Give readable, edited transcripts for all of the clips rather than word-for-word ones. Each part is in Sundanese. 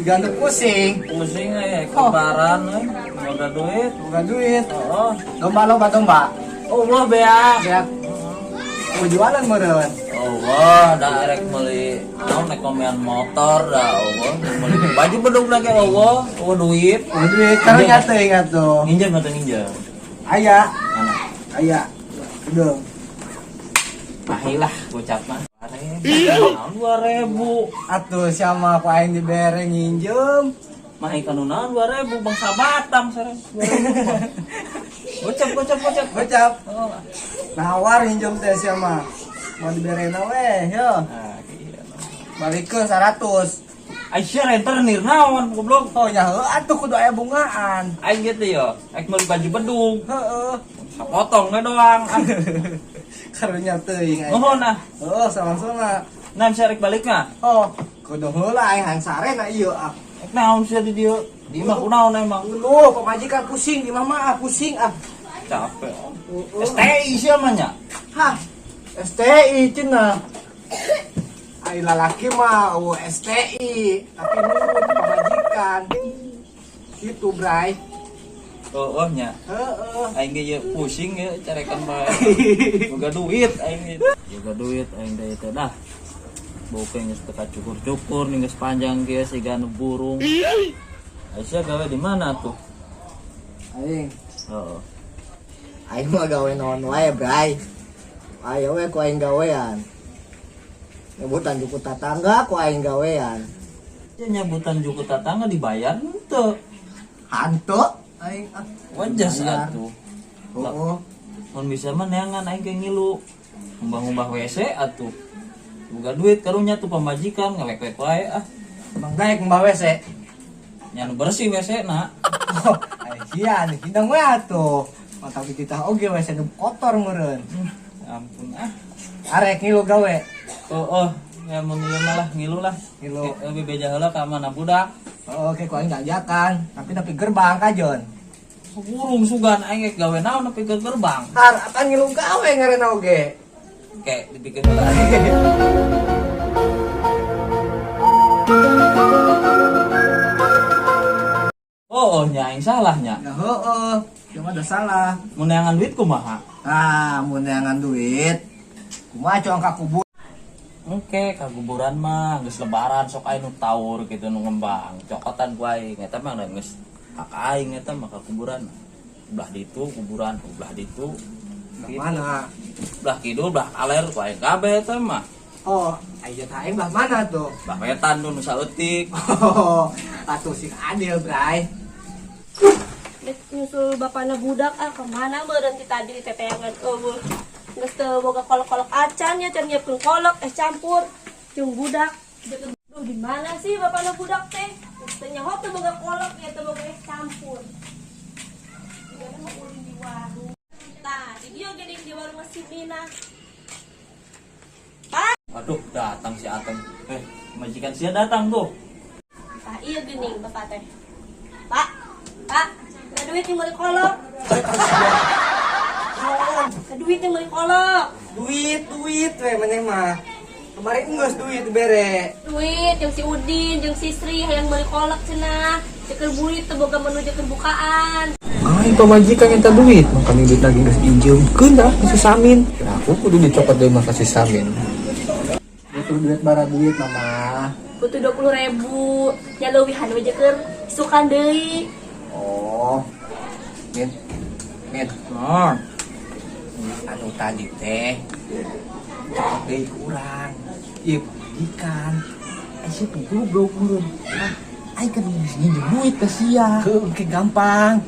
Diganti pusing. Pusing eh, lebaran eh, boga duit. Boga duit. Oh, Domba loba domba. oh, wah beak. Beak. Mau jualan meureun. Oh, wah, dah erek meuli naon nek komean motor dah, oh, meuli baju bedug lagi, oh, oh duit. Oh duit, karunya teuing atuh. Nginjem atau nginjem? Aya, Mana? Aya. Udah. Pahilah gocap mah. Naon 2000? Atuh sama ku aing dibere nginjem. Mah ikan naon 2000 bangsa batang serem. 2000. Gocap gocap gocap. Gocap. Oh. Nawar nginjem teh sia mah. Mau diberena weh, yo. Nah, gila. Balikeun 100. Aisyah rentenir naon goblok. Oh nya heuh atuh kudu aya bungaan. Aing gitu yo, aing meuli baju bedug. Heeh. Sapotong we doang. Ah, Karunya teuing aing. nuhun ah. Heeh, sama-sama. Nah, bisa rek balik mah. Oh, kudu heula aing hayang sarena ieu ah. Rek naon sia di dieu? Di imah kunaon emang? Lu pamajikan pusing di mama ah, pusing ah. Capek. Heeh. STI sia mah nya. Hah, STI cenah. Ai lalaki mah oh STI, tapi nurut pamajikan. Gitu, Bray. Oh, oh nya. Heeh. Aing ge ieu pusing ya carekan bae. Boga duit aing ge. Boga duit aing deui teh dah. Bokeh geus teu kacukur-cukur nih geus panjang ge siga nu burung. Aisyah gawe di mana tuh? Aing, Heeh. aing mah gawe naon wae, Bray. Ayo we ku aing gawean. Nyebutan jukut tatangga ku aing gawean. Ya nyabutan jukut tatangga dibayar henteu. Hantu aing ah. Wajas Bayar. atuh. Heeh. Mun bisa mah neangan aing ge ngilu. Ngumbah-ngumbah WC atuh. Boga duit karunya tuh pamajikan ngewek-wek wae ah. Emang daek mbah WC. Nya nu bersih WC na. Oh, aing sia nih hidang we atuh. Mantap dititah oge WC nu kotor meureun. Ampun ah. Arek ngilu gawe. Oh, oh, ya mun ieu mah lah ngilu lah. Ngilu. Eh, bebeja heula ka mana budak. Oh, oke ku aing diajakan, tapi nepi gerbang kajon. Burung sugan aing rek gawe naon nepi ke gerbang. Har, akan ngilu gawe ngaranna oge. Kayak dibikin heula. Oh, oh nya aing salah nya. Nah, heeh, cuma ada salah. Mun neangan duit kumaha? Nah, mun neangan duit, kumaha cong ka kubur. Oke, kaguburan mah geus lebaran sok aya nu taur gitu nu ngembang. Cokotan ku aing eta mah geus hak aing eta mah ka kuburan. Belah ditu kuburan, belah ditu. Belah mana? Belah kidul, belah kaler ku aing kabeh eta mah. Oh, aing jatah aing belah mana tuh? Belah wetan tuh nu saeutik. Oh, atuh sing adil, Bray. Dek nyusul bapana budak ah kemana berhenti tadi teteangan eueuh. Geus teu boga kolok-kolok acan ya can nyiapkeun kolok es campur jeung budak. Duh di mana sih bapana budak teh? Geus teu nyaho teu boga kolok ya teu boga es campur. Gimana mau ulin di warung. Tah, di dieu geuning di warung si Mina. Pak, Aduh, datang si Atem. Majikan sia datang tuh. Tah ieu geuning bapak teh. Pak, Pak, ada duit yang meuli kolok. Ada duit yang meuli kolok. Duit, duit we maneh mah. Kemarin geus duit bere. Duit jeung si Udin, jeung si Sri hayang meuli kolak cenah. Ceker burit teu boga menu ceker bukaan. Aing pamajikan minta duit, makanya duit lagi geus diinjeumkeun dah ka si Samin. Nah, aku kudu dicopot deui mah ka si Samin. Butuh duit bara duit mama. Butuh 20.000, nya leuwihan we ceker isukan deui. Oh. Min. Min, Naon? anu tadi teh copot deui kurang. Ieu pamajikan. Aisyah tuh goblok meureun. Ah, aing kan geus nginjem duit ka sia. Heuh, engke gampang.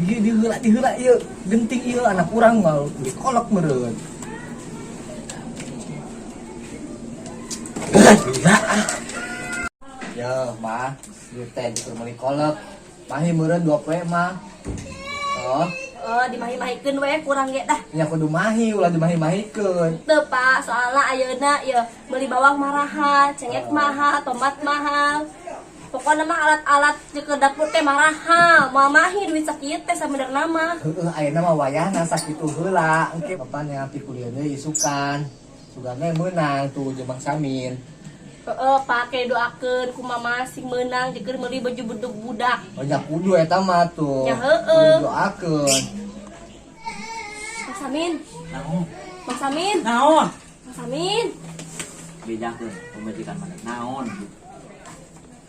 Ieu diheula diheula ieu genting ieu anak urang mah beli kolok meureun. Gila ah. Yo, mah, ieu teh dikur meuli kolok. Mahi meureun 2 poe mah. Oh, Oh, dimahi-mahikeun we kurang ge dah. nya kudu mahi ulah dimahi-mahikeun. Teu Pak, soalna ayeuna ieu meuli bawang marahan, cengek mahal, tomat mahal. Pokokna mah alat-alat ceker dapur teh marahal. Moal mahi duit sakieu teh sabenerna mah. Heueuh, ayeuna mah wayahna sakitu heula. Engke bapak nya pi kuliah deui isukan. Sugana meunang tuh jeung Bang Samin. Heeh, pake doakeun ku mama sing meunang jeung meuli baju bedug budak. Oh nya kudu eta mah tuh. Ya, heueuh. Kudu doakeun. Mang Samin, Naon? Mang Samin, Naon? Mang Samin. Bejakeun pamajikan mana? Naon?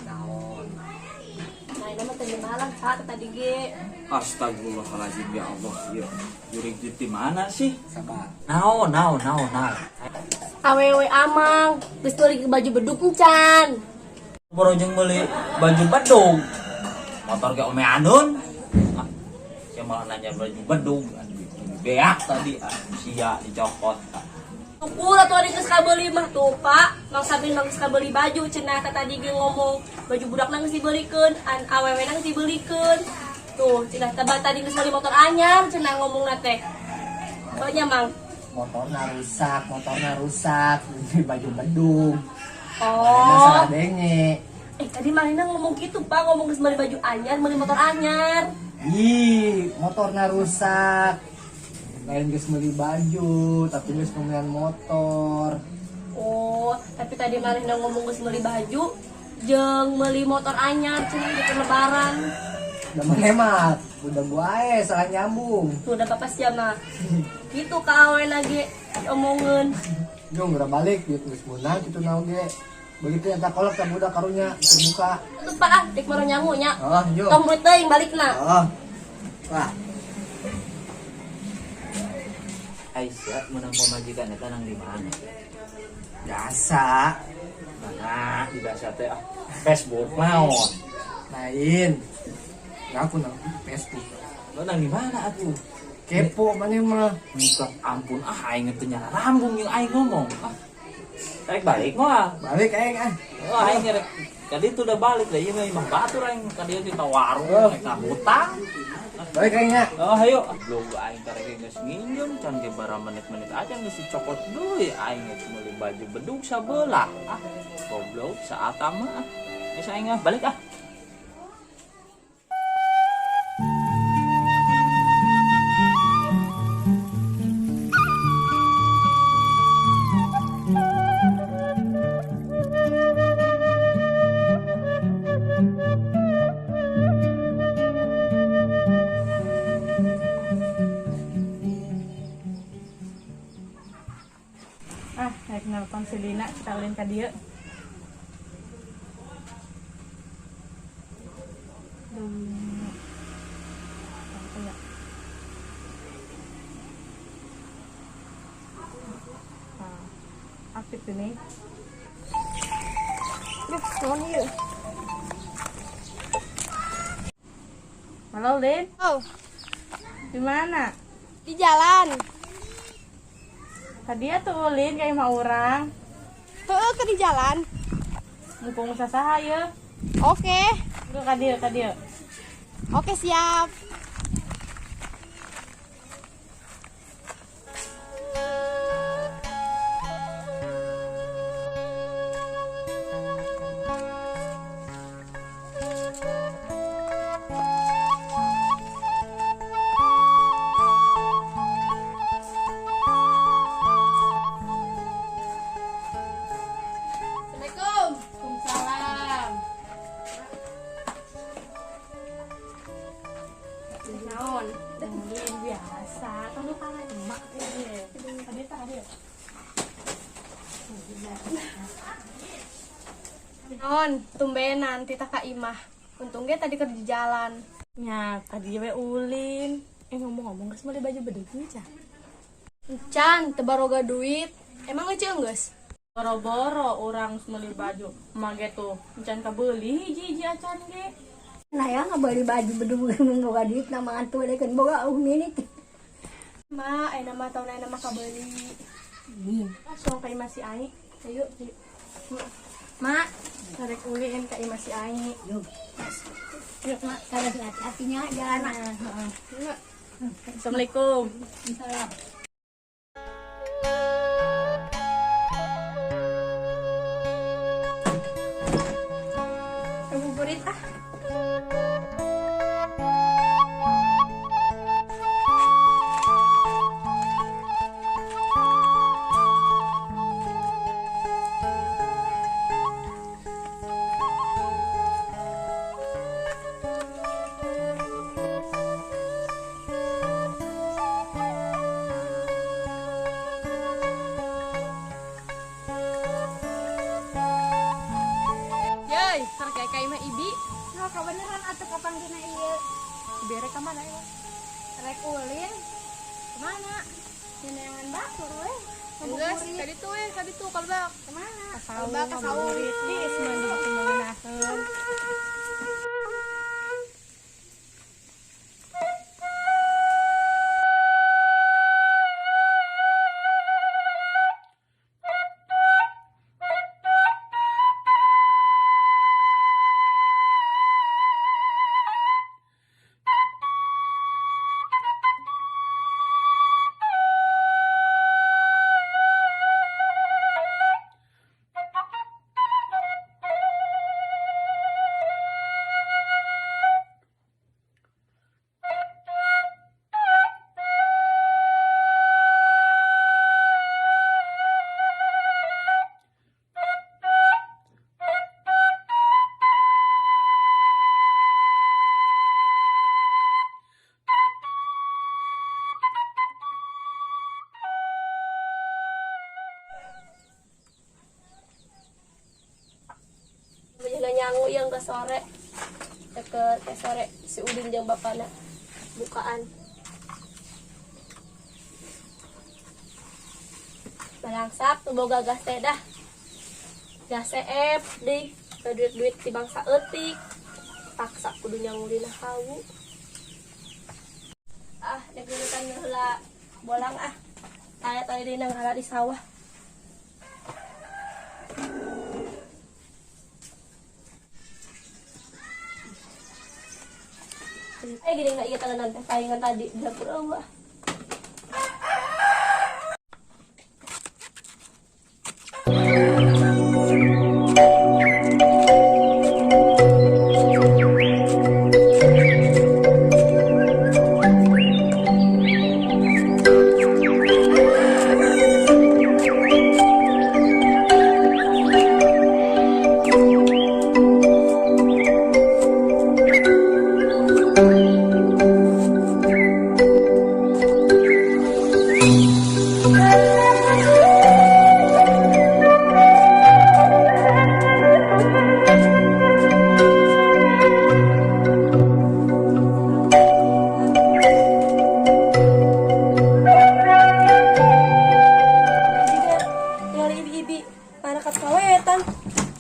Naon? Nah, ini mah tadi malam saat tadi ge. Astagfirullahaladzim ya Allah. Ya, jurig di mana sih? Sabar. Naon, naon, naon, naon. Awewe amang, geus meuli baju bedug encan. Boro jeung meuli baju bedug. Motor ge ome anun. Ah, saya malah nanya baju bedug. Aduh, beak tadi ah, sia dicokot. Ah. Syukur atuh ari geus kabeuli mah tuh, Pak. Mang Samin mah geus kabeuli baju cenah tah tadi ge ngomong baju budakna geus dibelikeun, an awewena geus dibelikeun. Tuh, cenah tah tadi geus meuli motor anyar cenah ngomongna teh. Soalnya Mang. Motorna rusak, beli baju bedug. Oh. Masalah denge. Eh, tadi Marina ngomong gitu, Pak, ngomong geus meuli baju anyar, meuli motor anyar. Ih, motorna rusak. Lain geus meuli baju, tapi geus pembelian motor. Oh, tapi tadi Marina ngomong geus meuli baju jeung meuli motor anyar cenah di lebaran. Udah menghemat, udah gua salah nyambung. Tuh udah papa siapa mah. Gitu ka awe lagi omongeun. Jung, udah balik, duit geus meunang kitu naon ge. Begitu eta kolak ka budak karunya terbuka. Terus Pak ah, dik maro nyangu nya. Oh, jung. Tong duit teuing balikna. Oh. Wah, Aisyah menang pemajikan eta nang di mana? biasa. Mana di biasa teh ah. Facebook naon? Lain. Nggak aku nang Facebook. Lo nang di mana atuh? Kepo mana mah. Muka ampun ah aing teh nyala rambung jeung aing ngomong. Ah. Tarik balik moal. Balik aing ah. Oh, aing rek kadi itu udah balik lah ieu mah imah batur aing kadi di warung rek hutang. Balik aing nya. Oh, ayo. Belum aing karek geus nginjem can ge bara menit-menit aja geus dicokot deui aing geus meuli baju bedug sabelah. Ah, goblok saat mah ah. Geus aing ah balik ah. Ah, naik nelpon si Dina, kita ulin ka dieu. Duh. Apa ya? Ah, aktif ini. Duh, naon ieu? Halo, Lin. Oh, Di mana? di jalan. Tadi atuh ulin ka imah urang. Heeh, ke di jalan. Mumpung sasaha ye. Oke. Duh, ka dieu, ka dieu. Oke, siap. Assalamualaikum. Waalaikumsalam. Naon? Ulin biasa. Tong lupa lagi emak. Tadi tadi. Naon, tumbenan titah ka imah. Untung ge tadi keur di jalan. Nya, tadi we ulin. Eh ngomong-ngomong geus meuli baju bedug can? Encan, teu baroga duit. Emang ngeuceung geus? Boro-boro urang geus meuli baju. Emak ge tuh encan kabeuli hiji-hiji acan ge. Nah ya nggak beli baju bedug boga duit nama antu kan boga milik. Ma, ayeuna mah taun ayeuna mah kabeuli. Langsung ka imah si Ai. Ayo. Ma, Tarik ulin ka imah si Ai. Yuk, Yuk, Mak. harus hati-hatinya jalan. Assalamualaikum. Salam. Ngabuburit ah. Euy, karek ka imah Ibi. Nah, kebeneran atuh kapanggihna ieu. Bere ka mana ya? Rek ulin. Kemana? Nyeneangan batur we. Geus, kaditu we, kaditu kalbak. Kemana? Kalbak ka saung. Di isman di mengenakeun. Bejana nyangu yang ke sore. Ke sore si Udin jeung bapana bukaan. Balangsak tuh boga gas teh dah. Gas ep deh, duit-duit di bangsa eutik. Paksa kudu nyangu dina hawu. Ah, deg-degan heula bolang ah. Aya tadi dina ngala di sawah. Gini nggak iya tangan teh palingan tadi di dapur eueuh.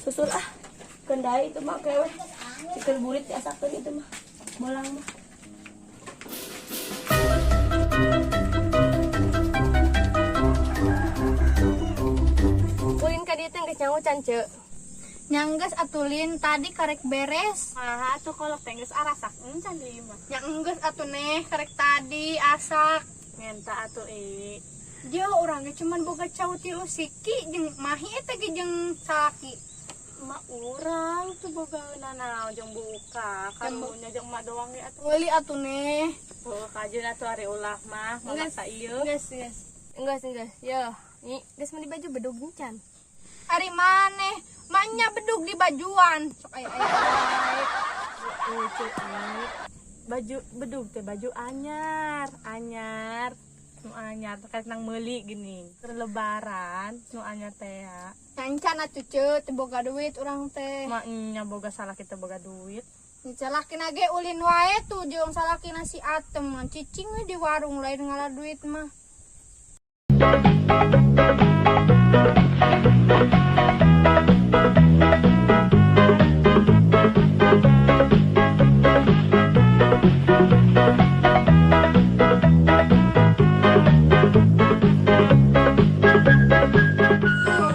Susul ah, kendai itu mah kewe, ikan burit diasakeun itu mah, bolang mah. Ulin ka dieu teh geus nyangu can ceu. Nyangges atulin tadi karek beres. Ah, atuh kolok teh geus arasak encan di imah. Nyangges atuh neh karek tadi asak. Ngenta atuh i. Jauh urang ge cuman boga cau 3 siki jeung mahi eta ge jeung salaki. Emak urang tuh boga naon jeung buka karunya jeung emak doang ge atuh. Meuli atuh neh. Heuh, kajeun atuh ari ulah mah mamaksa ieu. Geus, geus. Geus, geus. Yo, ni geus mandi baju bedug encan. Ari maneh, maknya bedug di bajuan. Sok aya aya. Baju bedug teh baju anyar, anyar. Nu anyar terkait nang meuli gini. Keur lebaran nu anyar teh ya. Nyancan atuh ceu teu boga duit urang teh. Maknya boga salah kita boga duit. Salakina ge ulin wae tuh jeung salakina si Atem cicing we di warung lain ngala duit mah.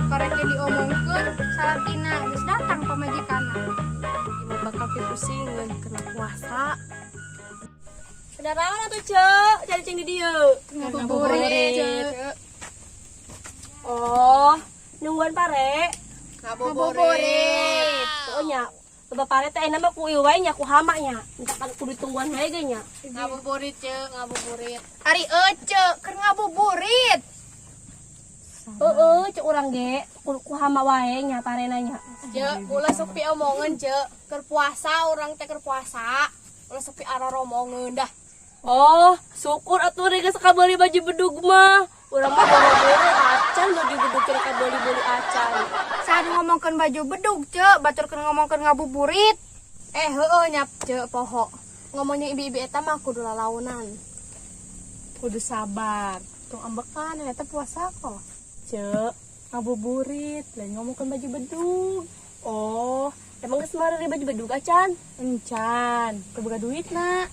Karek diomongkeun salakina geus datang pamajikanna. Bakal pusing kena puasa. Udah rawan atuh ceu, cari cing di dieu. Ngabuburit ceu. Oh, nungguan pare. Ngabuburit. Oh nya, loba pare teh enak mah ku ieu wae nya ku hama nya. Misalkan kudu ditungguan wae ge nya. Ngabuburit ceu, ngabuburit. Ari ece keur ngabuburit. Heeh, cek urang ge ku hama wae nya parena nya. Ceu, ulah sok piomongeun ceu. Keur puasa urang teh keur puasa. Ulah sok piaroromongeun dah. Oh, syukur atuh geus kabeuli baju bedug mah. Urang mah boro-boro acan baju bedug kira kabeuli-beuli acan. Saha nu ngomong Ngomongkeun baju bedug, Cek, batur keur ngomongkeun ngabuburit. Eh, heueuh nyap ce poho. Ngomongnya ibi-ibi eta mah kudu lalaunan. Kudu sabar. Tong ambekan eta puasa kok. Cek, ngabuburit, lain ngomongkeun baju bedug. Oh, emang geus mareureun baju bedug acan? Encan, teu boga duit na.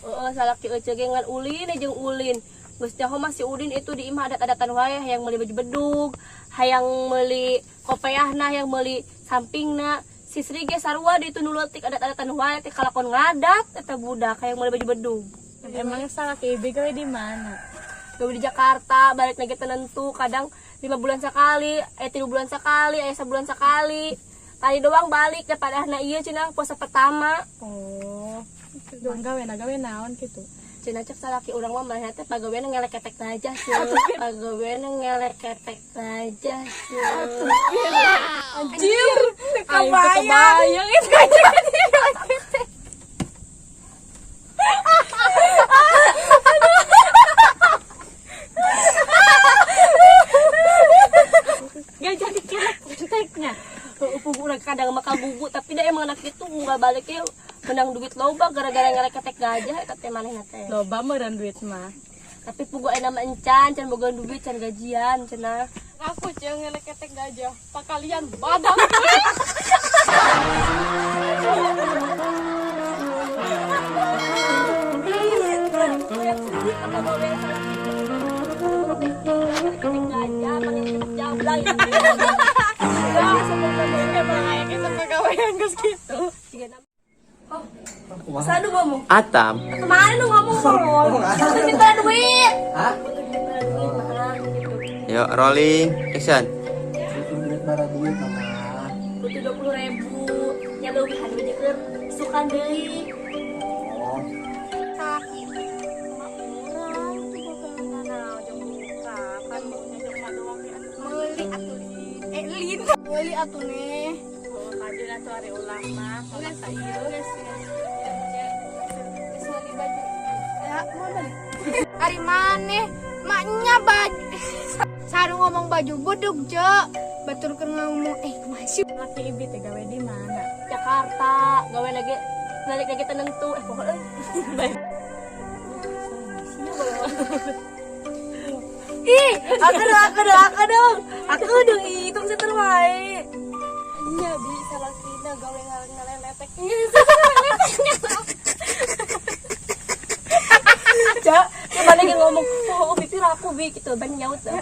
Heeh, salaki ece ge ngan ulin jeung ulin. Geus nyaho mah si Udin itu di imah adat-adatan wae, hayang meuli baju bedug, hayang meuli kopeahna, hayang meuli sampingna. Si Sri ge sarua di itu nu leutik adat-adatan wae teh kalakon ngadat eta budak hayang meuli baju bedug. Emangnya salaki ibi gawe di mana? Gawe di Jakarta, balik lagi tenentu, kadang 5 bulan sekali, 3 bulan sekali, sebulan sekali. Tadi doang balik daripada na iya cenah puasa pertama. Oh, doang gawe na gawe naon gitu. Cenah cek salaki urang mah manehna teh pagawean ngeleketek aja sih. Pagawean ngeleketek aja sih. Anjir, kebayang itu aja. Gak jadi kelek keteknya. Pugu urang kadang makan bubu tapi dah emang anak itu nggak baliknya menang duit loba gara-gara ngeleketek gajah eta teh manehna teh. Loba meureun duit mah. Tapi pugu aya nama encan, can boga duit, can gajian cenah. Aku ce ngeleketek gajah. Pakalian badak. Ngeleketek gajah, pakai jablang. Emang aya kita pegawaian geus gitu. Oh, sadu ngomong. Atam. Kemana lu ngomong ngomong? Butuh minta duit. Hah? Butuh minta duit mahal gitu. Yuk rolling action. Butuh duit bara duit mama. Butuh 20.000. Ya leuwihan we keur sukan deui. Oh, Salaki. Mak urang tuh boga nanaon jeung buka kan maunya jeung mak doang ge atuh. Meuli atuh. Eh, lin. Meuli atuh nih. Oh, kajeun atuh ari ulah mah Geus ka ieu. Geus. Geus meuli baju. Ya, mau beli. Ari maneh, maknya baju. Saru ngomong baju bedug, Cek. Batur keur ngomong eh kumaha sih? Laki ibi teh gawe di mana? Jakarta, gawe lagi balik lagi tenentu. Eh pokoknya euy. Ih, aku dong, aku dong, aku dong. Aku dong hitung seter wae. Nya bi salakina gawe ngaleletek. Cak, gimana yang ngomong, oh, bipir aku bi gitu, ban nyaut dah.